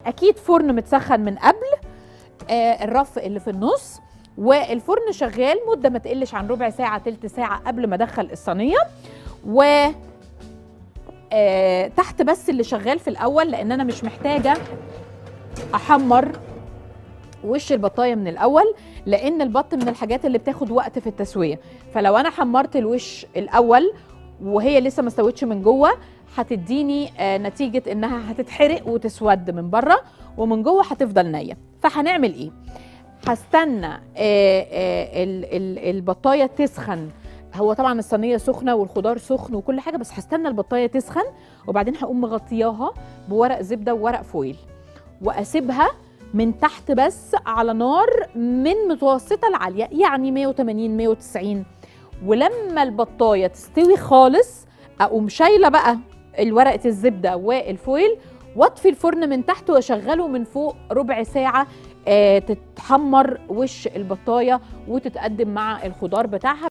اكيد فرن متسخن من قبل، الرف اللي في النص، والفرن شغال مده ما تقلش عن ربع ساعة تلت ساعة قبل ما ادخل الصينية. و تحت بس اللي شغال في الاول، لان انا مش محتاجه احمر وش البطايه من الاول، لان البط من الحاجات اللي بتاخد وقت في التسوية. فلو انا حمرت الوش الاول وهي لسه ما استوتش من جوه، هتديني نتيجة انها هتتحرق وتسود من بره، ومن جوه هتفضل نيه. فهنعمل ايه؟ هستنى البطايه تسخن. هو طبعا الصينية سخنة والخضار سخن وكل حاجة، بس هستنى البطايه تسخن، وبعدين هقوم مغطياها بورق زبدة وورق فويل، واسيبها من تحت بس على نار من متوسطه لعاليه، يعني 180 190. ولما البطايه تستوي خالص اقوم شايله بقى الورقة الزبدة والفويل، واطفي الفرن من تحت واشغله من فوق ربع ساعة، تتحمر وش البطايه وتتقدم مع الخضار بتاعها.